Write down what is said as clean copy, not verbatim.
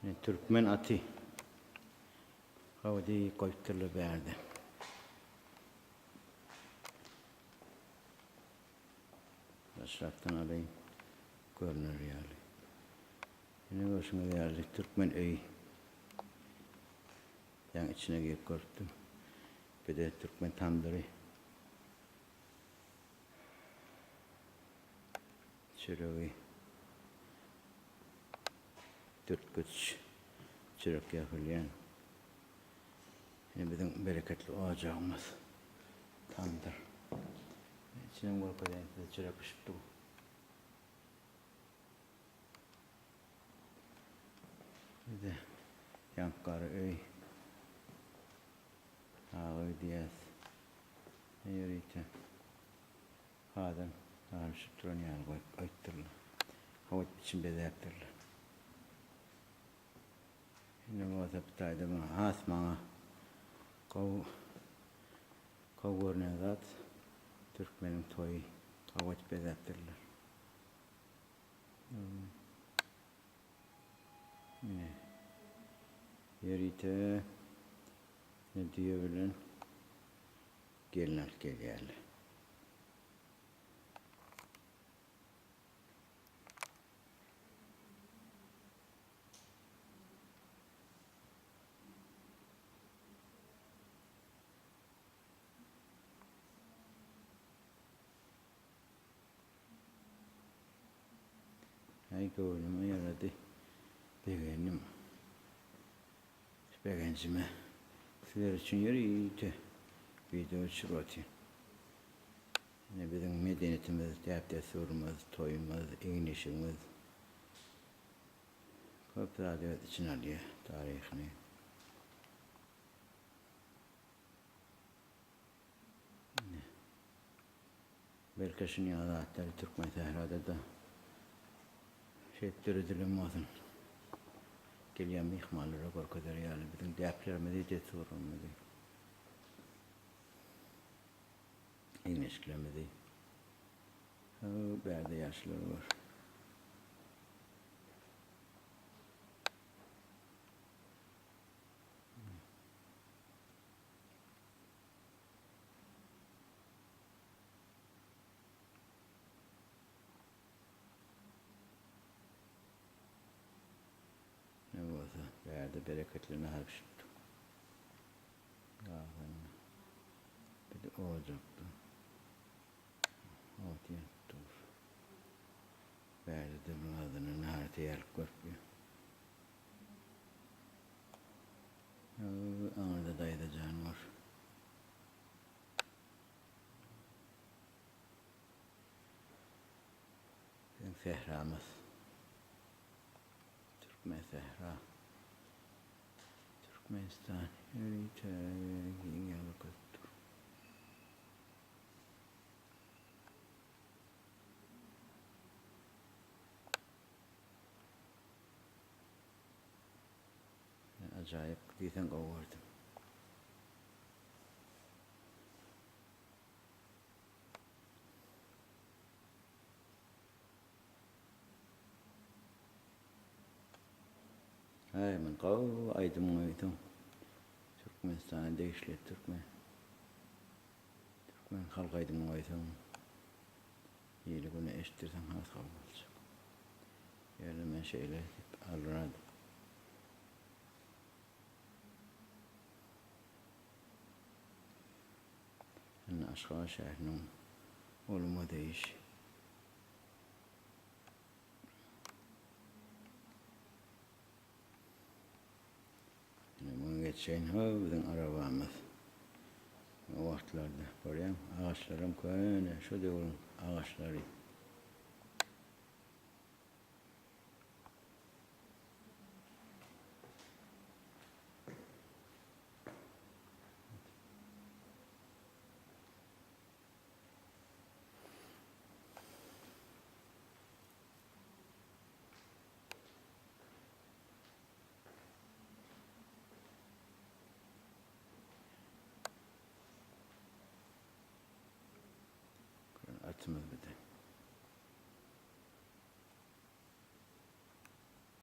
Ine türkmen aty. Hawa diýip goýupdyrlar bärde. Daşrakdan alaýyn görner ýaly. Ine görşüňiz ýaly türkmen öýi. Ýaňy içine girip görüpdim. Bir-de türkmen tamdyry. Çöregi dürtgüç çörek ýapylýan. Ine biziň bereketli ojagymyz tamdyr. İçinem görkezeyim size çörek bişip dur. Bir de ýaňky gara öý. Aga öý diýýäs. Ýörite. Hazan garyşyp duran ýaly goýup goýupdyrlar. Howut içini bezäpdirler. Indi bolsa bu taýda maňa has maňa gowy gowy görnen zat türkmeniň toýy gowy edip bezäpdirler. Ine ýörite düýe bilen Gelin alyp gelýärler. Aý göwnüme ýarady. Begendim. Begenjime sizler üçin ýörite wideo düşürip otyryn. Ine biziň medeniýetimiz, däp-dessurymyz, toýumyz, egin-eşigimiz köp zady öz içine alýar, taryhyny. Ine. Belki şuny ýaly zatlary Türkmen sährada-da şeýdip döredilen bolsun. Gelýän myhmanlara görkezer ýaly biziň däplerimizi, dessurlarymyzy, egin-eşiklerimizi. Hoo, bärde ýaşlar bar. Ne bolsa bärde bereketli nahar bişipdir. Gazanda. Bir de ojakda. Ot ýanyp dur. Bärde de bir gazanda nahar taýýarlyk görüp. Aňyrda daýza jan bar. Biziň sähramyz. Türkmen sähra. Türkmenistan ýörite giň ýer görkezip dur. Ajaýyp diýseň gowy gördüm. Aý men gowy aýdym goýduň. Türkmenistana degişli türkmen. Türkmen halk aýdymyny goýsaň ýyly güne eşitdirseň has gowy boljak. Ýöne men şeýle diýip alradym. Indi Aşgabat şäheriniň uly muzeý işi. Indi muňa geçeýin. Ho, biziň arabamyz. O wagtlarda görýäň, agaçlaram köne, şo döwrüň agaçlary. Atymyz.